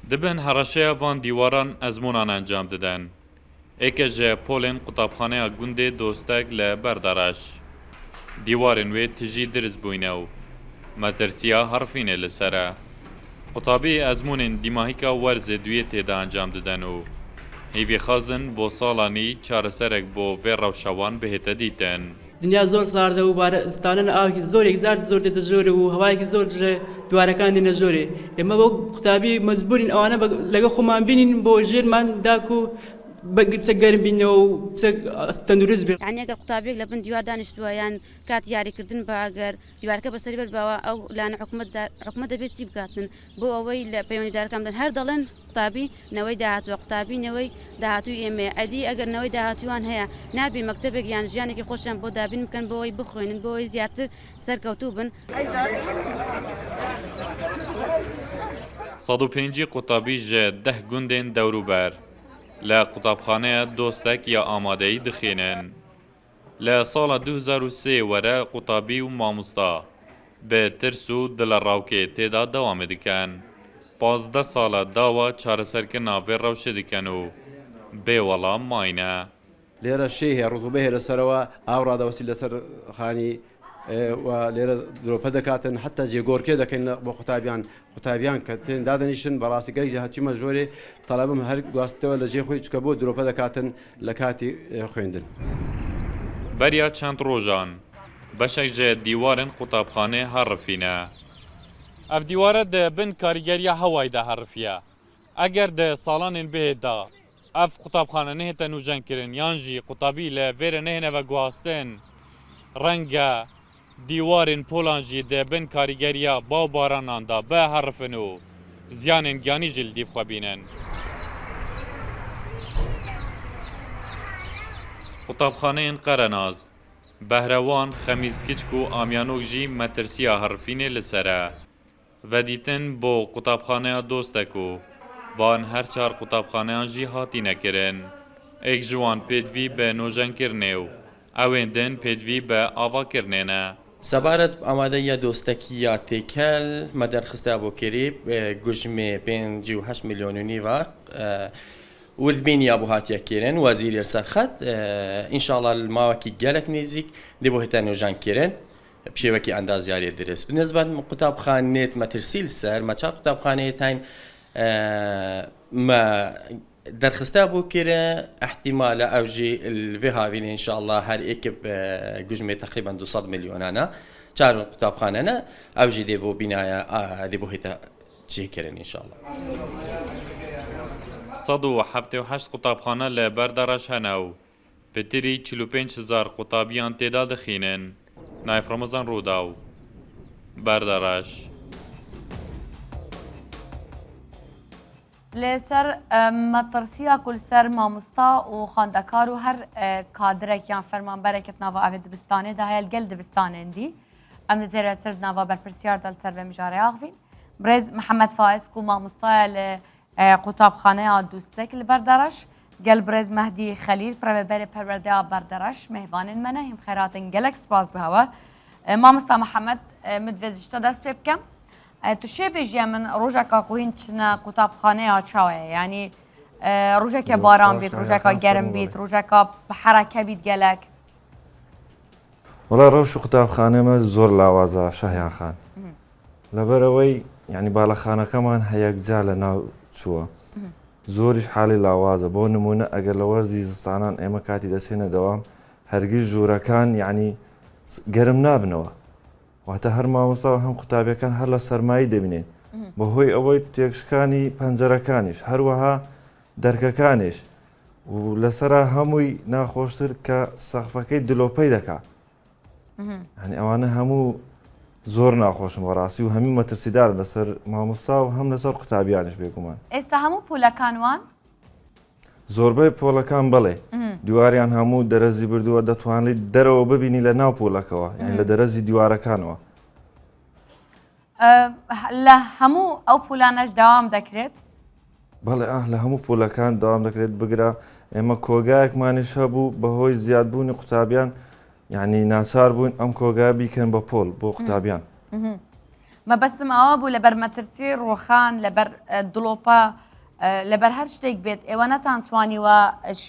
Di bin hereşeya van dîwaran ezmûnan encam didin. Êke ji polên qutabxaneya gundê Dostek li Berdereş. Dîwarên wê tijî diriz bûyne û metirsiya herifînê li ser e. Qutabî ezmûnên dîmahîka werzê duyê tê de encam didin û hêvîxwaz in bo sala nî çareserek bo vê rewşa wan bihête dîtin. Dinya zor sar de û baristanan awekî zor yekcar zor tête jorê û hewayekî zor ji dûwarekan têne jorê. Ême wek qutabî mecbûr în ewane lege xwe man bînîn bo jêrman da ku biçe germ bîne û biçe tendurist be. Yanî eger qutabiyek li bin dîwar daniştiwe yan kat yarîkirdin be eger dîwareke bi serî ber be ew lane hikûmet hikûmet debê çî bikatin bo ewey li peywendîdarkan bidin. Her delên Qutabî newey dahatû Qutabî newey dahatûyî ême ye. Edî eger newey dahatûyî wan heye, nabê mektebek yan jiyanekî xweş yan bo dabîn bikin bo wê bixwînin, bo wê ziyadtir serkewtû bin. 150 qutabî ji deh gundên dewrûber li qutabxaneya Dostek ya amadeyî dixînin. Li sala 2003 were qutabî û mamosta bi tirs û dilerawkê tê de dewamê dikin. 15 sal e dawa çareserkirina vê rewşê dikin û bê welam mayne. لێرە شێ هەیە ڕوتوبە هەیە لەسەرەوە ئاو ڕادەوەستی لەسەر خانی و لێرە درۆپە دەکاتن حتا جێگۆرکێ دەکەین بۆ قوتابیان قوتابیان کە تێن دادەنیشن بەڕاستی گەلێک جار هەچوومە ژۆرێ تەڵەبم هەر گواستەوە لە جێ خۆی چکە بۆ درۆپە دەکاتن لە کاتی خوێندن. Beriya çend rojan beşek ji dîwarên qutabxanê herifîne. Ev dîware di bin karîgeriya hewayî de herifiye. Eger di salanên bihê de ev qutabxane nehête nûjenkirin yan jî qutabî li vêre nehêne veguhastin, renge Dîwarên polan jî di bin karîgeriya ba û baranan de biherifin û ziyanên giyanî jî li dîv xwe bînin. Qutabxaneyên Qerenaz, Behrewan, Xemîzkiçk û Amyanok jî metirsiya herifînê li ser e. Vedîtin bo qutabxaneya Dostek û van her çar qutabxaneyan jî hatîne kirin. Êk ji wan pêdivî bi nûjenkirinê û ewên din pêdivî bi avakirinê ne. Sebaret bi amadeyiya Dostekî ya têkel me derxiste bo kirî gujmê 58 milyon û nîva wirdbîniya bo hatiye kirin wezîrê serxet înşallah li mawekî gelek nêzîk dê bo hête nûjenkirin. Bi şêwekî endazyariyê dirist. Bi nisbet qutabxaneyê metirsî li ser me çar qutabxaneyê tayîn me derxiste bû kire îhtîmale ew jî li vê havînê înşallah her êk bi gujmê teqrîben 200 milyonan e çar qutabxane ne ew jî dê bo bînaya dê bo hête çêkirin înşallah. 178 qutabxane li Berdereş hene û Pitirî 45 hezar qutabiyan tê de dixînin. Nayif Remezan Rûdaw, Berdereş. Li ser metirsiya ku li ser mamosta û xwendekar û her kadirek yan fermanberek di nava evê dibistanê de heye li gel dibistanên dî em li zêretir di nava berpirsyar de li ser vê mijarê axivîn. Birêz Mihemed Faiz ku mamostaya li Qutabxaneya Dûstek li Berdereş, gel birêz Mehdî Xelîl Rêveberê Perwerdeya Berdereş mêvanên me ne hîm xêratin gelek spas bi hewe. Mamosta Mihemed min divê ji te dest pê bikem. Tu şê bêjiye min rojeka ku hîn çine qutabxaneya çawa ye yanî rojeke baran bît, rojeka germ bît, rojeka bi hereke bît gelek. Wela rewş û qutabxanê me zor lawaza Şahyan Xan. لەبەرئەوەی یانی باڵەخانەکەمان هەیەکجار لە ناو چووە زۆریش حاڵی لاوازە بۆ نمونە ئەگەر لە وەرزی زستانان ئێمە کاتی دەچێنە دەوام هەرگیز ژوورەکان یعنی گەرم نابنەوە واتە هەر مامۆستا و هەم قوتابیەکان هەر لە سەرمایی دەبینین بەهۆی ئەوەی تێکشکانی پەنجەرەکانیش هەروەها دەرکەکانیش و لەسرا هەمووی ناخۆشتر کە سەقفەکەی دلۆپەی دەکا هەنی ئەوانە هەموو زۆر ناخۆشم بەڕاستی و هەمی مەترسیدارن لەسەر مامۆستا و هەم لەسەر قوتابیانش بێگومان. ئێستا هەموو پۆلەکان وان؟ زۆربەی پۆلەکان بەڵێ دیواریان هەموو دەرەزی بردووە دەتوانیت دەرەوە ببینی لە ناو پۆلەکەوە یان لە دەرەزی دیوارەکانەوە. لە هەموو ئەو پولانەش داوام دەکرێت؟ بەڵێ ئاه لە هەموو پۆلەکان داوام دەکرێت بگرە ئێمە کۆگایەکمانیش هەبوو بەهۆی زیادبوونی قوتابیان یعنی ناچار بووین ئەم کۆگا بیکەن بە پۆل بۆ قوتابیان. مەبەستم ئەوە بوو لەبەر مەترسی ڕۆخان لەبەر دڵۆپە لەبەر هەر شتێک بێت ئێوە نەتان توانیوە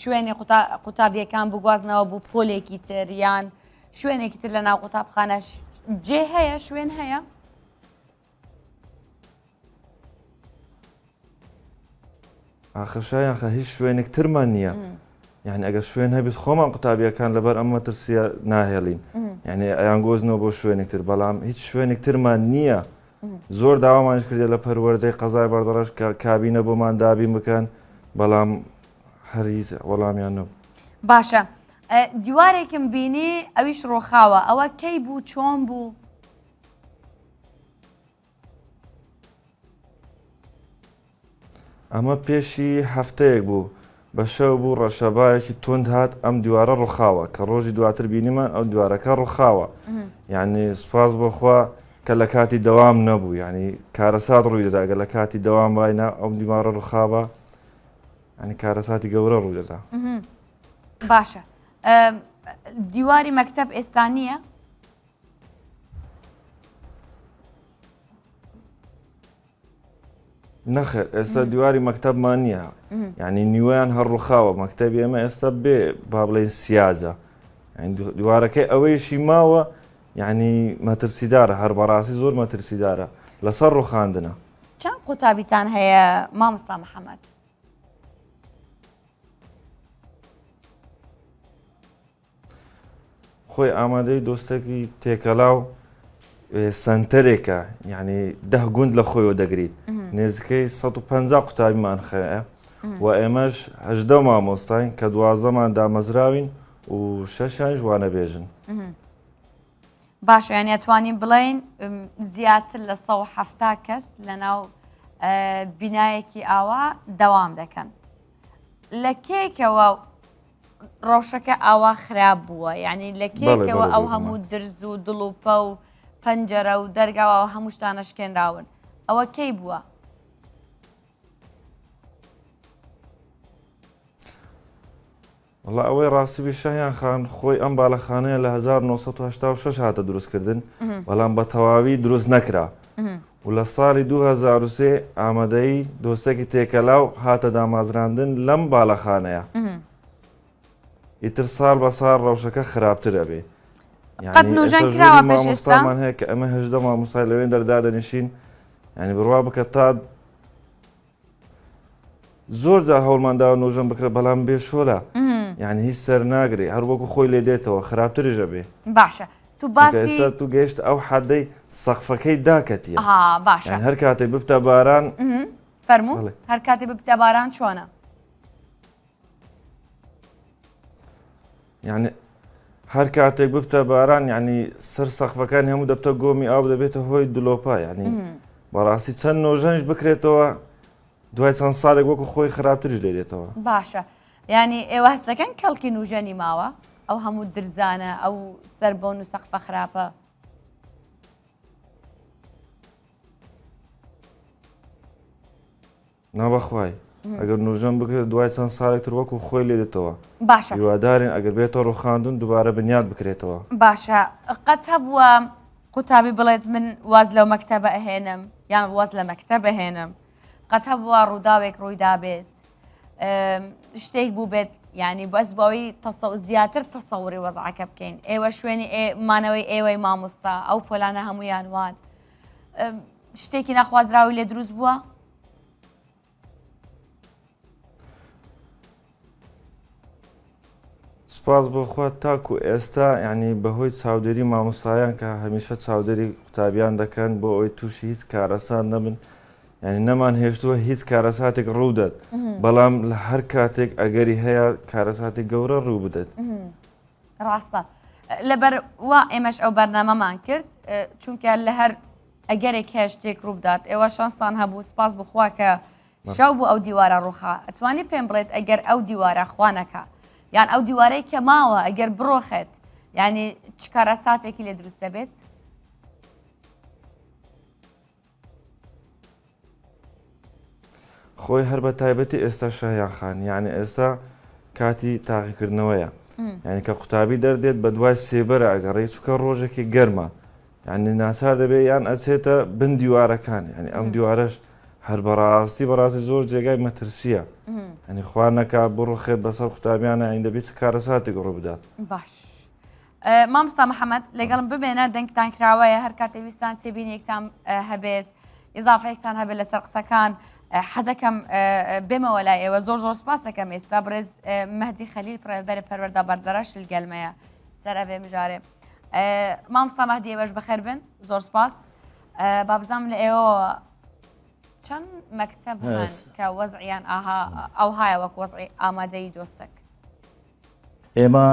شوێنی قوتابیەکان بگوازنەوە بۆ پۆلێکی تر یان شوێنێکی تر لە ناو قوتابخانە جێ هەیە شوێن هەیە؟ ئاخر شایان خە هیچ شوێنێک ترمان نییە یعنی ئەگەر شوێن هەبێت خۆمان قوتابیەکان لەبەر ئەم مەترسیە ناهێڵین یعنی ئەیان گۆزنەوە بۆ شوێنێک تر بەڵام هیچ شوێنێک ترمان نییە زۆر داوامانش کردێ لە پەروەردەی قەزای بەردەڕەش کە کابینە بۆمان دابین بکەن بەڵام هەریز وەڵامیان نەبوو. باشە دیوارێکم بینی ئەویش ڕۆخاوە ئەوە کەی بوو چۆن بوو؟ ئەمە پێشی هەفتەیەک بوو بە شەو بوو ڕەشەبایەکی توند هات ئەم دیوارە ڕوخاوە کە ڕۆژی دواتر بینیمان ئەو دیوارەکە ڕوخاوە یعنی سوپاس بۆخوا کە لە کاتی دەوام نەبوو یعنی کارەسات ڕووی دەدا گەر لە کاتی دەوام باینە ئەو دیوارە ڕوخابە ینی کارەساتی گەورە ڕوو دەدا باشە دیواری مەکتب ئێستا نییە؟ نەخێر ئێستا دیواری مەکتەبمان نییە یعنی نیوەیان هەر ڕوخاوە مەکتەبی ئێمە ئێستا بێ با بڵێن سیاجە دیوارەکەی ئەوەیشی ماوە یعنی مەترسیدارە هەر بەڕاستی زۆر مەترسیدارە لەسەر ڕوخاندنە چەند قوتابیتان هەیە مامۆستا محەممەد؟ خۆی ئامادەی دۆستەکی تێکەلاو سەنتەرێکە یعنی ده گوند لە خۆیەوە دەگریت نێزیکەی 150 قوتابیمان خەیە و ئێمەش هەژدە مامۆستاین کە دوازدەمان دامەزراوین و شەشیانیش وانەبێژن. باشە یانی ئەتوانین بڵێین زیاتر لە 170 کەس لەناو بینایەکی ئاوا دەوام دەکەن لە کێکەوە ڕەوشەکە ئاوا خراپ بووە یعنی لە کێکەوە ئەو هەموو درز و دڵوپە و پەنجەرە و دەرگاوە هەموو شتانە شکێنراون ئەوە کەی بووە؟ وەڵا ئەوەی ڕاستی بی شەهیان خان خۆی ئەم باڵەخانەیە لە 1986 هاتە دروستکردن بەڵام بە تەواوی دروست نەکرا و لە ساڵی 2023 ئامادەی دۆستێکی تێکەلاو هاتە دامازراندن لەم باڵەخانەیە ئیتر ساڵ بە ساڵ ڕەوشەکە خراپتر ئەبێ قەت نوژەن کراوە پێش ئێستا؟ مامۆستامان هەیە کە ئەمە هەژدە مامۆستای لەوێن دەردادەنیشین یعنی بڕوا بکە تا زۆر جار هەوڵمان داوە نۆژەن بکرێت بەڵام بێ شۆلە یعنی هیچ سەر ناگرێ هەر وەکو خۆی لێ دێتەوە خراپتریش ئەبێ باشە تو باسی ئێستا تو گەیشت ئەو حەدەی سەقفەکەی داکەتیە باشە یعنی هەر کاتێک ببتە باران فەرموو هەر کاتێ ببتە باران چۆنە یعنی هەر کاتێک ببتە باران یعنی سەر سەقفەکانی هەموو دەبتە گۆمی ئاو دەبێتە هۆی دلۆپە یعنی بەڕاستی چەند نۆژەنیش بکرێتەوە دوای چەند ساڵێک وەکو خۆی خراپتریش لێ دێتەوە. باشە یانی ئێوە هەست دەکەن کەڵکی نوژەنی ماوە ئەو هەموو درزانە ئەو سەربۆن و سەقفە خراپە؟ نا بەخوای ئەگەر نوژەن بکرێت دوای چەند ساڵێک تر وەکو خۆی لێ دێتەوە. باشە. هیوادارین ئەگەر بێتە ڕوخاندن دووبارە بنیات بکرێتەوە. باشە قەت هەبووە قوتابی بڵێت من واز لەو مەکتەبە ئەهێنم یان واز لە مەکتەب ئەهێنم قەت هەبووە ڕووداوێک ڕوویدابێت شتێک بوو بێت ینی بەس بەوەی زیاتر تەسەوری وەزعەکە بکەین ئێوە شوێنی مانەوەی ئێوەی مامۆستا ئەو پۆلانە هەمویان وان شتێکی ناخوازراوی لێ دروست بووە؟ سوپاس بۆ خوا تاکو ئێستا یعنی بەهۆی چاودێری مامۆستایان کە هەمیشە چاودێری قوتابیان دەکەن بۆ ئەوەی تووشی هیچ کارەسات نەبن یعنی نەمان هێشتووە هیچ کارەساتێک ڕوودەت بەڵام لە هەر کاتێک ئەگەری هەیە کارەساتی گەورە ڕوو بدات ڕاستە لەبەر وا ئێمەش ئەو بەرنامەمان کرد چونکە لە هەر ئەگەرێک هەیە شتێک ڕووبدات ئێوە شانستان هەبوو سپاس بخوا کە شەو بوو ئەو دیوارە ڕوخا ئەتوانی پێم بڵێت ئەگەر ئەو دیوارە خوانەکە یان ئەو دیوارەی کە ماوە ئەگەر بڕۆخێت ینی چ کارەساتێکی لێ دروست دەبێت؟ خۆی هەر بە تایبەتی ئێستا شەهیان خان یعنی ئێستا کاتی تاقیکردنەوەیە یعنی کە قوتابی دەردێت بە دوای سێبەرە ئەگەڕێ چکە ڕۆژێکی گەرمە. یعنی ناچار دەبێت یان ئەچێتە بن دیوارەکان یعنی ئەم دیوارەش هەر بەڕاستی بەڕاستی زۆر جێگای مەترسیە ئەنی خوا نەکا بڕوخێت بەسەر قوتابیانە ئەین دەبێت چ کارەساتێک ڕوو بدات. باش مامۆستا محەممەد لەگەڵم بمێنە دەنگتان کراوەیە هەر کاتێ ویستان تێبینیەکتان هەبێت ئیزافەیەکتان هەبێت لەسەر قسەکان حەزەکەم بێمەوە لای ئێوە زۆر زۆر سپاس دەکەم ئێستا بڕێز مەهدی خەلیل پڕێبەرە پەروەردە بەردەڕەش لەگەلمەیە سەر ئەvێ مژارێ مامۆستا مەهدی ئێوەش بەخێر بن زۆر سپاس بابزانم لە ئێوە چەند مەکتەب هەن کە وەزعیان ئاها ئەوهایە وەک وەزعی ئامادەی دۆستەک؟ ئێمە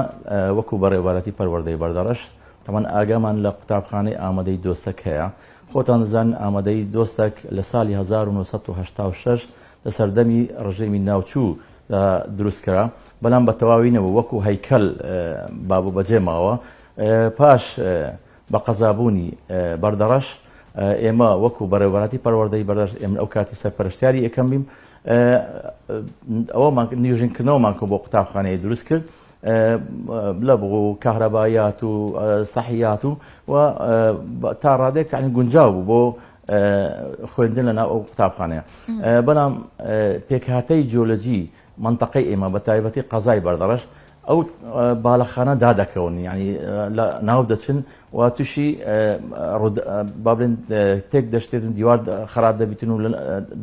وەکو بەڕێوەبەرایەتی پەروەردەی بەردەڕەش تەمان ئاگامان لە قوتابخانەی ئامادەی دۆستەک هەیە خۆتان دەزانن ئامادەی دۆستەک لە ساڵی 1986 لە سەردەمی ڕژێمی ناوچوو دروست کرا بەڵام بە تەواوی نەبوو وەکو هەیکەل بابوو بەجێ ماوە پاش بە قەزابوونی بەردەڕەش ئێمە وەکو بەڕێوەبەراتی پەروەردەی بەردەڕەش ئێمە ئەو کاتی سەرپەرشتیاری یەکەم بیم ئەوەمان نوێژینکردنەوەمان کە بۆ قوتابخانەیە دروست کرد لە بۆ کەهرەبایات و سەحیات و و تا ڕادێک کانی گونجاو بوو بۆ خوێندن لە ناو ئەو قوتابخانەیە بەڵام پێکهاتەی جیۆلۆجی مەنتەقەی ئێمە بە تایبەتی قەزای بەردەڕەش ئەو باڵەخانە دادەکەون یعنی لە ناو دەچن و تووشی با بڵێن تێک دەشتێت و دیوار خراپ دەبیتن و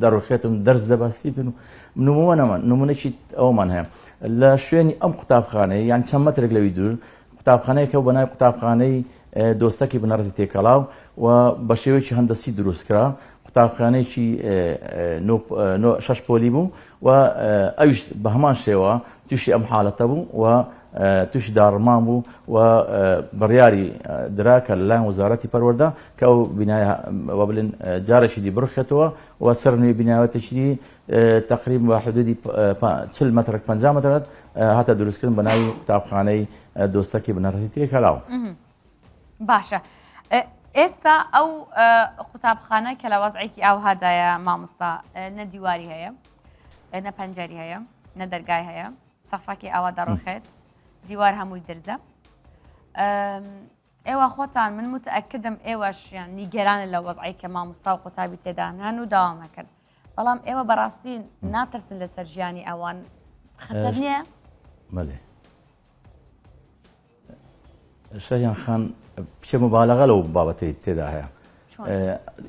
دەڕوخێتن و دەرز دەبەستیتن و نموونەمان نمونەی ئەومان هەیە لە شوێنی ئەم قوتابخانەیە یان چەند مەترێک لەوی دوور قوتابخانەیەکە بە ناوی قوتابخانەی دۆستەکی بنەڕەتی تێکەڵاو و بە شێوەیەکی هەندەسی دروستکرا قوتابخانەیەکی شەش پۆلی بوو و ئەویش بە هەمان شێوە تووشی ئەم حاڵەتە بوو و تووشی داڕمان بوو و بڕیاری درا کە لەلایەن وەزارەتی پەروەردە کە ئەو بینایە وا بڵێن جارێکی دی بڕخێتەوە و سەر نوێ بیناوەتێکی دی تقریبا بە حدودی 40 مەترەک 50 مەترەت هاتە دروستکردن بە ناوی قوتابخانەی دۆستەکی بنەڕەتی تێکەڵاو. باشە ئێستا ئەو قوتابخانە کە لە وەزعێکی ئاوهادایە مامۆستا نە دیواری هەیە نە پەنجەری هەیە نە دەرگای هەیە سەقفەکەی ئاوا دەڕوخێت دیوار هەمووی درزە ئێوە خۆتان من متەکدم ئێوەشیان نیگەرانە لە وەزعی کە مامۆستا و قوتابی تێدان هەن و داوامەکەن بەڵام ئێوە بەڕاستی ناترسن لەسەر ژیانی ئەوان خەتەر نییە؟ بەێ شەهیان خان پچە مبالغە لەو بابەتەی تێدا هەیە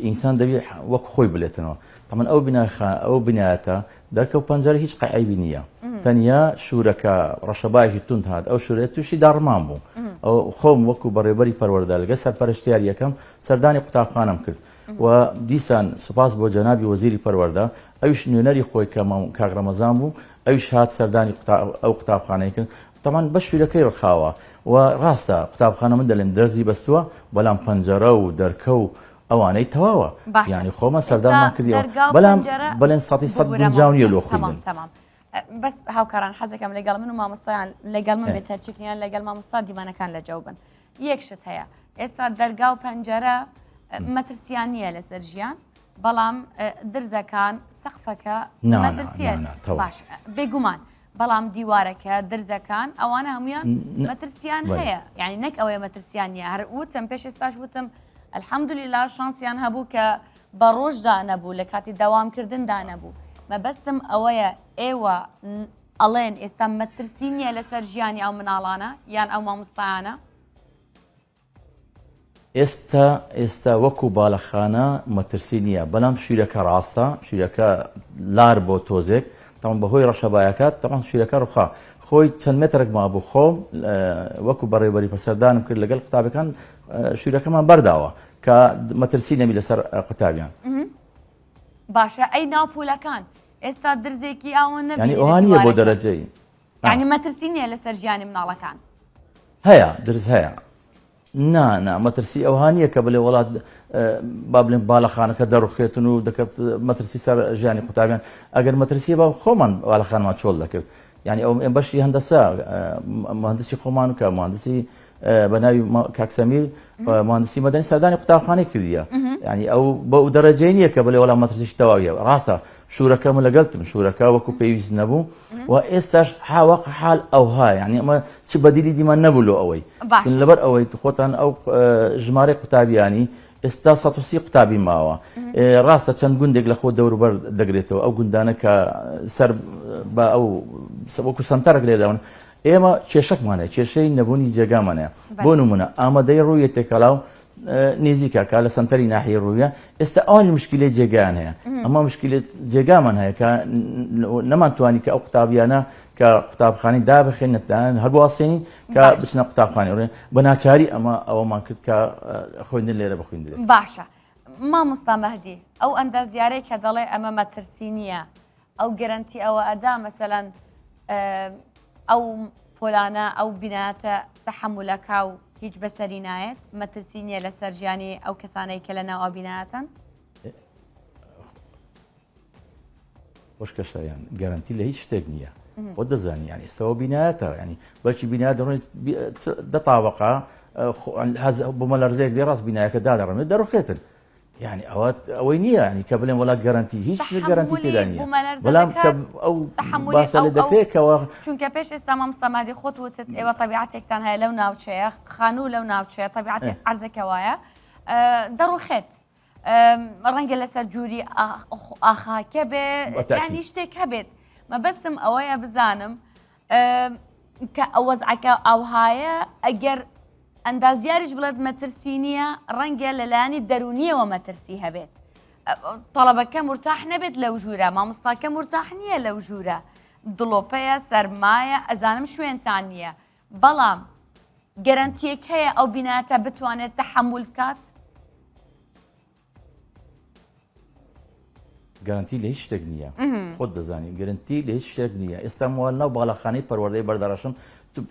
ئینسان دەبی وەک خۆی بلێتنەوە تەمەن ئەو بیناخە ئەو بنایەتە دەرکە و پەنجەرە هیچ قەعیبی نییە تەنیا شوورەکە ڕەشەبایەکی توند هات ئەو شوورەیە تووشی داڕمان بوو ئەو خۆم وەکو بەڕێبەری پەروەردە لەگە سەرپەرشتیار یەکەم سەردانی قوتابخانەم کرد و دیسان سوپاس بۆ جەنابی وەزیری پەروەردە ئەویش نوێنەری خۆی کە کاک ڕەمەزان بوو ئەویش هات سەردانی ئەو قوتابخانەی کرد تەمان بەش شویرەکەی ڕخاوە و ڕاستە قوتابخانە من دەلێم دەرزی بەستووە بەڵام پەنجەرە و دەرکە و ئەوانەی تەواوە یانی خۆمە سەردانمان کردیەوە بەڵام بەڵێن سەتی سەد گونجاو نییە لۆ خوێندن. تەمام بەس هاوکاران حەزەکەم لەگەڵ من و مامۆستایان لەگەڵ من بێت هەرچێکنیان لەگەڵ مامۆستا دیمانەکان لە جەو بن یەک شت هەیە ئێستا دەرگا و پەنجەرە مەترسیان نییە لەسەر ژیان بەڵام درزەکان سەقفەکە مەترسیە باش بێگومان بەڵام دیوارەکە، درزەکان، ئەوانە هەموویان مەترسیان هەیە یعنی نەک ئەوەیە مەترسیان نییە هەر وتم پێش ئێستاش وتم الحمدلله شانسیان هەبوو کە بە ڕۆژدا نەبوو لە کاتی دەوامکردندا نەبوو مەبەستم ئەوەیە ئێوە ئەڵێن ئێستا مەترسی نییە لەسەر ژیانی ئەو مناڵانە یان ئەو مامۆستایانە ئێستا ئێستا وەکو بالەخانە مەترسی نییە بەڵام شیرەکە ڕاستە شیرەکە لار بۆ تۆزێک تەمان بەهۆی ڕەشەبایەکە تەمان شیرەکە ڕوخا خۆی چەند مترێک مابوو خۆم وەکو بەڕێوەبەری پەسەردانم کرد لەگەڵ قوتابەکان شیرەکەمان بەرداوە کە مەترسی نەبی لەسەر قوتابیان باشە ئەی ناو پولەکان ئێستا درزێکی ئاوە نەبینی ئەوانیە بۆ دەرەجەی یعنی مەترسی نییە لەسەر ژیانی مناڵەکان هەیە درز هەیە نا نا مەترسی ئەوها نییە کە بڵێ وڵات با بڵێن باڵەخانەکە دەڕوخێتن و دەکەت مەترسی سەر ژیانی قوتابیان ئەگەر مەترسی با خۆمان باڵەخانمان چۆڵ دەکرد یعنی ئەو ئێم بەشی هەندەسە مهندسی خۆمان کە مهندسی بە ناوی کاک سەمیر مهندسی مەدەنی سەردانی قوتابخانەی کردیە یعنی ئەو بەو دەرەجەی نییە کە بڵێ وەڵام مەترسیش تەواویە ڕاستە. شوورەکە من لەگەڵتم شوورەکە وەکو پێویست نەبوو و ئێستاش حاوەق حال ئەوها یعنی ئەمە چ بەدیلی دیمان نەبوو لۆ ئەوەی لەبەر ئەوەی خۆتان ئەو ژمارەی قوتابیانی ئێستا 130 قوتابی ماوە ڕاستە چەند گوندێک لە خۆ دەوروبەر دەگرێتەوە ئەو گوندانە کە سەر بە ئەو وەکو سنتەرێک لێداون ئێمە کێشەکمانە کێشەی نەبوونی جێگامانە بۆ نمونە ئامادەی ڕوویە تێکەڵاو نزیکە کە لە سنتەری ناحیە ڕوویە ئێستا ئەوانی مشکلەی جێگایان هەیە ئەمە مشکلێت جێگامان هەیە کە نەمانتوانی کە ئەو قوتابیانە کە قوتابخانی دابخێن نەتان هەرواسێنی کە بچنە قوتابخانی ڕێ بە ناچاری ئەمە ئەوەمان کرد کە خوێندن لێرە بخوێندرێت باشە مامۆستا مەهدی ئەو ئەندازیارەی کە دەڵێ ئەمە مەترسی نییە ئەو گەرەنتی ئەوە ئەدا مەسەلەن ئەو پۆلانە ئەو بیناتە تەحەمولەکا و هیچ بەسەری نایەت مەترسی نییە لەسەر ژیانی ئەو کەسانەی کە لە ناو ئەو بیناتەن خوشکە شایان گەرەنتی لە هیچ شتێک نییە خۆ دەزانی یان ئێستاوە بینایەتە ینی بەلکی بینا دەڕۆن دە تاوەقا بۆمە لەرزەیەک دێ ڕاست بینایەکە دادەڕمێت دەڕوخێتن یعنی ئەوە ئەوەی نییە ینی کە بڵێن وڵات گەرەنتی هیچ گەرەنتی تێدا نییە بەڵام کە ئەو باسە لێ دەکرێت کەەوە چونکە پێش ئێستا مامۆستا مادی خۆت وتت ئێوە تەبیعەتێکتان هەیە لەو ناوچەیە خانوو لەو ناوچەیە تەبیعەتی عەرزەکە وایە دەڕوخێت ڕەنگە لەسەر جووری ئاخاکە بێ ینی شتێک هەبێت مەبەستم ئەوەیە بزانم کە ئەو وەزعەکە ئاوهایە ئەگەر ئەندازیاریش بڵێت مەترسی نییە ڕەنگە لەلایەنی دەرونیەوە مەترسی هەبێت تەڵەبەکە مرتاح نەبێت لەو ژوورە مامۆستاکە مرتاح نییە لەو ژوورە دڵۆپەیە سەرمایە ئەزانم شوێنتان نییە بەڵام گەرەنتیەک هەیە ئەو بیناتە بتوانێت تەحەمول بکات؟ گەرەنتی لە هیچ شتێک نییە خۆت دەزانی گەرەنتی لە هیچ شتێک نییە ئێستا موال ناو باڵەخانەی پەروەردەی بەردەڕەشم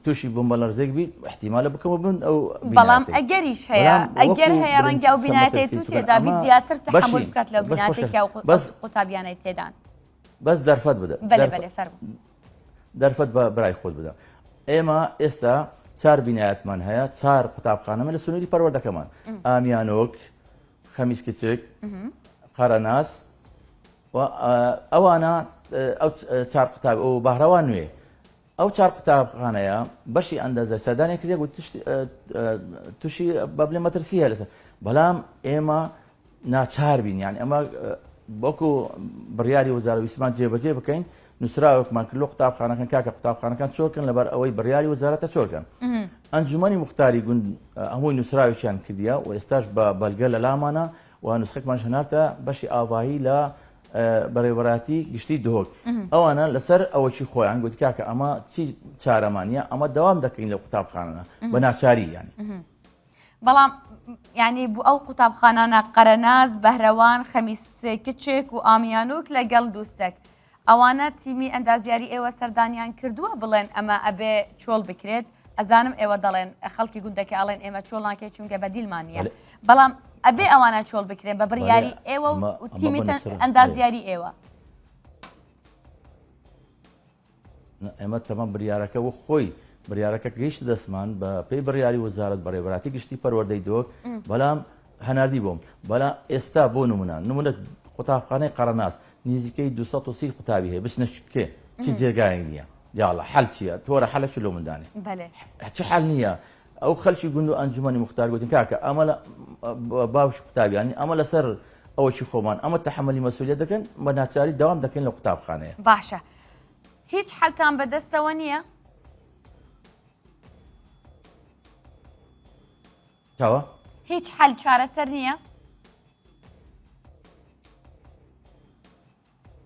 تووشی بوومەلەرزێک بی احتیمالە بکەمە بن ئەو بەڵام ئەگەریش هەیە ئەگەر هەیە ڕەنگە ئەو بیناتەی تو تێدا بیت زیاتر تەحەمول بکات لەو بیناتەی کە بەس قوتابیانەی تێدان بەس دەرفەت بدە بەلێ بەلێ فەرموو دەرفەت بە برای خۆت بدە ئێمە ئێستا چار بینایەتمان هەیە چار قوتابخانەمە لە سنووری پەروەردەکەمان ئامیانۆک خەمیس کچک قەرەناس و ئەوانە ئەو چار قوتاب و بەهرەوان نوێ ئەو چار قوتابخانەیە بەشی ئەندازە سەردانێک کرێ و تووشی بەبلێ مەترسی هەیە لەسەر بەڵام ئێمە ناچار بین یان ئەمە وەکو بڕیاری وەزارە ویستمان جێبەجێ بکەین نووسراوێکمان کرد لۆ قوتابخانەکان کاکە قوتابخانەکان چۆکن لەبەر ئەوەی بڕیاری وەزارەتە چۆکەن ئەنجومەنی مختاری گوند هەمووی نووسراوێکیان کردیە و ئێستاش بە بەلگە لە لامانە و نوسخێکمان هەنارتە بەشی ئاڤایی لە بەڕێوەبەرایەتی گشتی دهۆک ئەوانە لەسەر ئەوەکی خۆیان گوت کاکە ئەمە چی چارەمانە ئەمە دەوام دەکەین لە قوتابخانە بە ناچاری ینی بەڵام یعنی بۆ ئەو قوتابخانانە قەرەناز بەهرەوان خەمیس کچێک و ئامیانوک لەگەڵ دووستەک ئەوانە تیمی ئەندازیاری ئێوە سەردانیان کردووە بڵێن ئەمە ئەبێ چۆڵ بکرێت ئەزانم ئێوە دەڵێن خەڵکی گوندەکە ئەڵێن ئێمە چۆڵ ناکەین چونکە بەدیلمان نییە بەڵام ئەبێ ئەوانە چۆڵ بکرێن بە بڕیاری ئێوە و تیمی ئەندازیاری ئێوە. ئێمە تەمام بریارەکە وەک خۆی بریارەکە گەیشتە دەستمان بە پێی بڕیاری وەزارەت بەڕێوەبەراتی گشتی پەروەردەی دۆک بەڵام هەناردی بۆم بەڵام ئێستا بۆ نمونە نمونە قوتابخانەی قەرەناس نزیکەی 230 قوتابی هەیە بچنە کێ چ جێگایەک نییە یاڵە حەل چییە تۆرە حەلە چ لۆ مندانێ چ حەل نییە ئەو خەلکی گوند و ئەنجومەنی مختار گوتن کاکە ئەمە لە باوکی قوتابیانی ئەمە لەسەر ئەوەکی خۆمان ئەمە تەحملی مەسولیت دەکەن بە ناچاری داوام دەکەین لە قوتابخانەیە باشە هیچ حەلتان بەدەستەوە نییە؟ چاوە؟ هیچ حەل چارەسەر نییە؟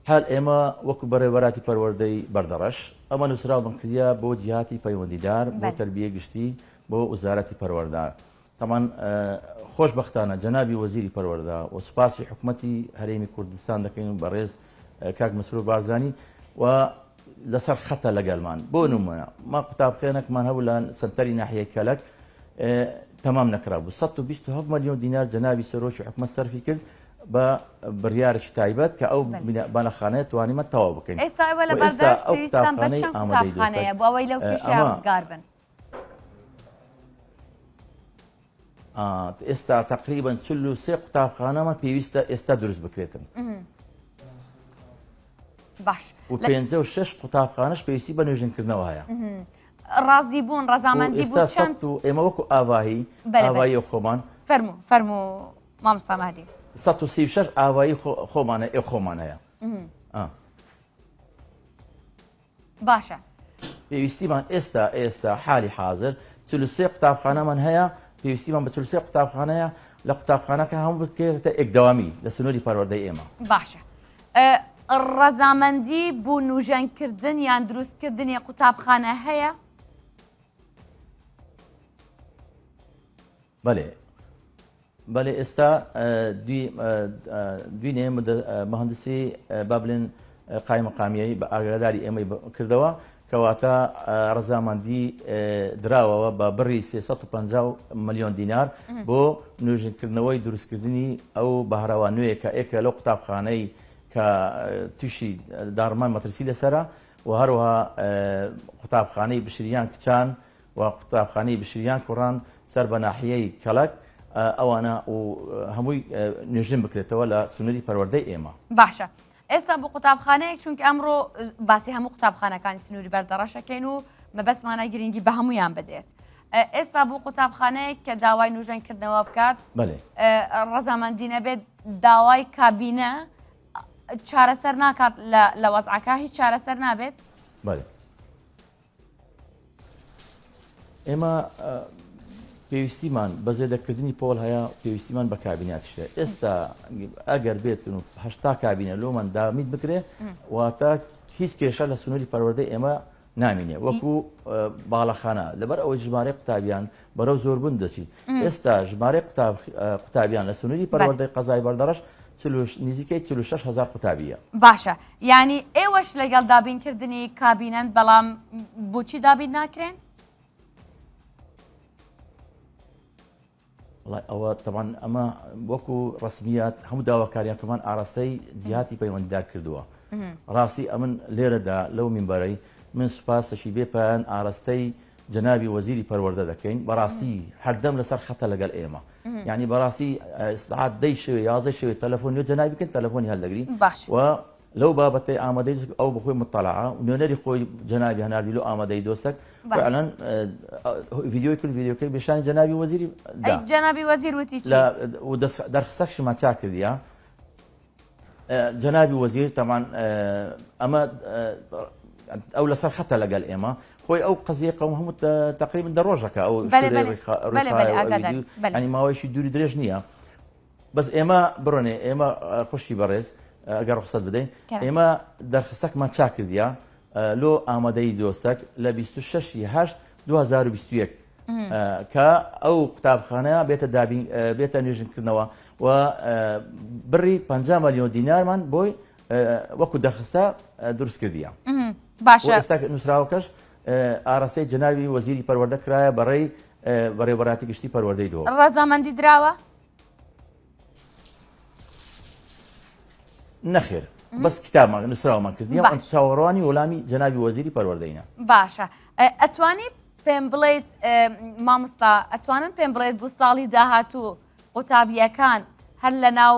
حال ئێمە وەکو بەڕێوەبەراتی پەروەردەی بەردەڕەش ئەمە نووسراومان کردیە بۆ جیهاتی پەیوەندیدار بۆ تەربیەی گشتی بۆ وزارەتی پەروەردە تەمان خۆشبەختانە جەنابی وەزیری پەروەردە و سوپاسی حکومەتی هەرێمی کوردستان دەکەین و بەڕێز کاک مەسرور بارزانی و لەسەر خەتە لەگەلمان بۆ نمونە ما قوتابخێنەکمان هەبوو لە سنتەری ناحیەی کەلەک تەمام نەکرابوو 127 ملیۆن دینار جەنابی سەرۆکی حکومەت سەرفی کرد بە بڕیارێکی تایبەت کە ئەو بانەخانەیە توانیمان تەواو بکەین ئێستا ئێوە لە بەردەست پێویستان بە چەند قوتابخانەیە بۆ ئەوەی لەو کێشەیە ڕزگار بن؟ ئێستا تقریبا 43 قوتابخانەمان پێویستە ئێستا دروست بکرێتن. باش و 56 قوتابخانەش پێویستی بە نوێژنکردنەوە هەیە. ڕازی بوون ڕەزامەندی بوو چەند و ئێمە وەکو ئاواهی ئاوایی خۆمان فەرموو فەرموو مامۆستا مەهدی. 136 ئاوایی خۆمانە ئێ خۆمان هەیە. باشە. پێویستیمان ئێستا ئێستا حالی حازر 43 قوتابخانەمان هەیە پێویستیمان بە 43 قوتابخانەیە لە قوتابخانەکە هەموو بکرێتە ئێکدەوامی لە سنووری پەروەردەی ئێمە. باشە ڕەزامەندی بو نوژەنکردن یان دروستکردنی قوتابخانە هەیە؟ بەێ بەێ ئێستا دوینێ مهندسی با بڵێن قایمقامیەی بە ئاگاداری ئێمەی کردەوە کەواتە ڕەزامەندی دراوەوە بە بڕی 350 ملیۆن دینار بۆ نوێژنکردنەوەی دروستکردنی ئەو بەهرەوە نوێیە کە ئێکە لەو قوتابخانەی کە تووشی داڕمان مەترسی لەسرە و هەروەها قوتابخانەی بشریان کچان و قوتابخانەی بشریان کوڕان سەر بە ناحیەی کەڵک ئەوانە و هەمووی نوێژن بکرێتەوە لە سنووری پەروەردەی ئێمە. باشە ئێستا بۆ قوتابخانەیەک چونکە ئەمڕۆ باسی هەموو قوتابخانەکانی سنووری بەردەڕەشەکەین و مەبەستمانە گرنگی بە هەمویان بدرێت. ئێستا بۆ قوتابخانەیەک کە داوای نوژەنکردنەوە بکات ڕەزامەندی نەبێت داوای کابینە چارەسەر ناکات لە وەزعەکە هیچ چارەسەر نابێت؟ بەێ ئێمە پێویستیمان بە زێدەکردنی پۆل هەیە پێویستیمان بە کابیناتیش هەیە ئێستا ئەگەر بێتن و هەشتا کابینە لۆمان دامیت بکرێ واتە هیچ کێشە لە سنووری پەروەردەی ئێمە نامینێ وەکو باڵەخانە لەبەر ئەوەی ژمارەی قوتابیان بەرەو زۆربوون دەچیت ئێستا ژمارەی قوتابیان لە سنووری پەروەردەی قەزای بەردەڕەش نزیکەی 46 هزار قوتابیە. باشە یانی ئێوەش لەگەڵ دابینکردنی کابینەن بەڵام بۆچی دابین ناکرێن؟ وڵای ئەوە تەبان ئەمە وەکو ڕسمیات هەموو داواکاریانکەمان ئاراستەی جیهاتی پەیوەندیدار کردووە ڕاستی ئەمن لێرەدا لەو مینبەرەی من سوپاسەکی بێ پایان ئاراستەی جەنابی وەزیری پەروەردە دەکەین بەڕاستی هەردەم لەسەر خەتە لەگەڵ ئێمە یعنی بەڕاستی سعات دەی شەوێ یازدە شەوێ تەلەفۆن نوێ جەنابی بکەن تەلەفۆنی هەڵدەگری باش و لەو بابەتەی ئامادەی ئەو بەخۆی مطلعە و نوێنەری خۆی جەنابی هەناردی لۆ ئامادەی دۆستەک فعلا ڤیدیۆی کرد ڤیدیۆکەی بێشانی جەنابی وەزیری جەنابی وەزیر وتی دەرخستەکشمان چاک کردیە جەنابی وەزیر تەمان ئەمە ئەو لەسەر خەتە لەگەل ئێمە خۆی ئەو قزیە قەوم هەموو تقریبا دە ڕۆژەکە ئەو ینی ماوەیەکی دووری درێژ نییە بەس ئێمە بڕۆنێ ئێمە خوشی بەڕێز ئەگەر ڕخسەت بدەین ئێمە دەرخستەکمان چا کردیا لۆ ئامادەی دۆستەک لە 26 هەشت 2021 کە ئەو قوتابخانەیە بێتە دابین بێتە نوێژنکردنەوە و بڕی 50 ملیۆن دینارمان بۆی وەکو دەرخستە دروست کردیە باشە ئێستا نووسراوەکەش ئاراستەی جەناوی وەزیری پەروەردە کرایە بەڕێی بەڕێوەبەراتی گشتی پەروەردەی دهۆک. ڕەزامەندی دراوە؟ نەخێر بەس کتابمان نووسراومان کردیە باش. چاوەڕوانی وەلامی جەنابی وەزیری پەروەردەینە. باشە ئەتوانی پێم بڵێیت مامۆستا ئەتوانن پێم بڵێت بۆ ساڵی داهاتوو قوتابییەکان هەر لەناو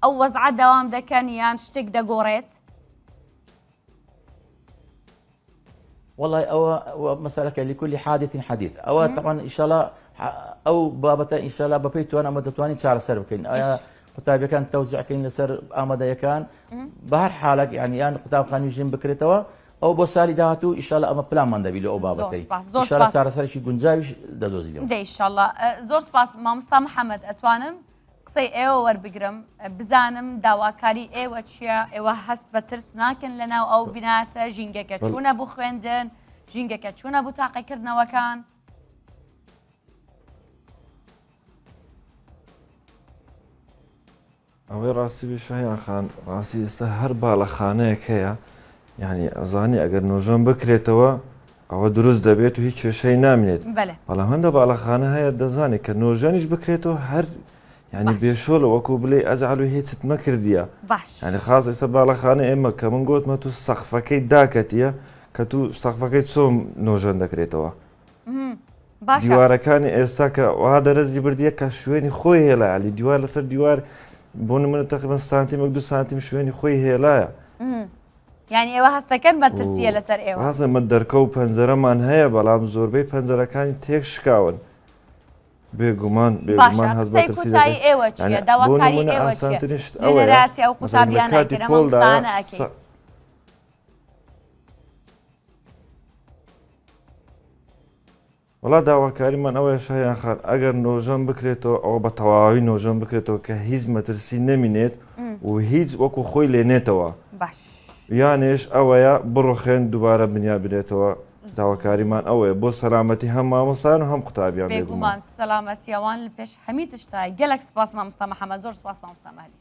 ئەو وەزعە دەوام دەکەن یان شتێک دەگۆڕێت؟ وەڵای ئەوە مەسەلەکە لكل حادث حديث ئەوە تەبعا ئیشەڵا ئەو بابەتە ئیشەڵا بەپێی توان ئەمە دەتوانین چارەسەر بکەین ئایا قوتابیەکان تەوزیعکەین لەسەر ئامادەیەکان بە هەر حالێک یعنی یان قوتابخانی ژین بکرێتەوە ئەو بۆ سالی داهاتوو ئیشەڵا ئەمە پلانمان دەبی لە ئەو بابەتەی زۆر چارەسەرێکی گونجاویش دەدۆزینەوە دە ئیشەڵا زۆر سپاس مامۆستا محەممەد ئەتوانم قسەی ئێوە وەربگرم بزانم داواکاری ئێوە چییە ئێوە هەست بە ترس ناکەن لەناو ئەو بیناتە ژینگەکە چوونە بۆ خوێندن ژینگەکە چوونە بۆ تاقیکردنەوەکان ئەوەی ڕاستی بێ شایان خان ڕاستی ئێستا هەر باڵەخانەیەک هەیە یعنی ئەزانی ئەگەر نۆژەن بکرێتەوە ئەوە دروست دەبێت و هیچ کێشەی نامێنێت بەڵام هەندە باڵەخانە هەیە دەزانێت کە نۆژەنیش بکرێتەوە هەر ینی بێشۆلە وەکو بلێ ئەزعل و هیچت مەکردیە ینی خاص ئێستا باڵەخانە ئێمە کە من گوتمە تو سەقفەکەی داکەتیە کە تو سەقفەکەی چۆن نۆژەن دەکرێتەوە دیوارەکانی ئێستا کە وا دەرەزی بردیە کە شوێنی خۆی هێڵایە علی دیوار لەسەر دیوار بۆ نمونە تقریبا سانتیمێک دو سانتیم شوێنی خۆی هێڵایە. یانی ئێوە هەستەکەن مەترسییە لەسەر ئێوە؟ ڕاستە ئێمە دەرکە و پەنجەرەمان هەیە بەڵام زۆربەی پەنجەرەکانی تێک شکاون. بێگومان باشە بێگومان هەست قسەی بەترسی کۆتایی دەکەین. ئێوە چییە؟ یانی بۆ داواکاری نمونە ئێوە چییە؟ ئاسانترین شت ئەوەیە نوێنەرایەتی ئەو مەسەلەن لە قوتابیانە کاتی ئەکەین ئەم پۆلدایە مامۆستایانە ئەکەین. سە وەڵا داواکاریمان ئەوەیە شایان خان ئەگەر نۆژەن بکرێتەوە ئەوە بە تەواوی نۆژەن بکرێتەوە کە هیچ مەترسی نەمینێت و هیچ وەکو خۆی لێنێتەوە باش یانێش ئەوەیە بڕۆخێن دووبارە بنیا بنێتەوە داواکاریمان ئەوەیە بۆ سەلامەتی هەم مامۆستایان و هەم قوتابیان بێگومان سەلامەتی ئەوان لە پێش هەمی تشتای گەلک سپاس مامۆستا محەممەد زۆر سپاس مامۆستا مەهدی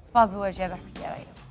سپاس بۆ ژێ بەرپرسیارایی.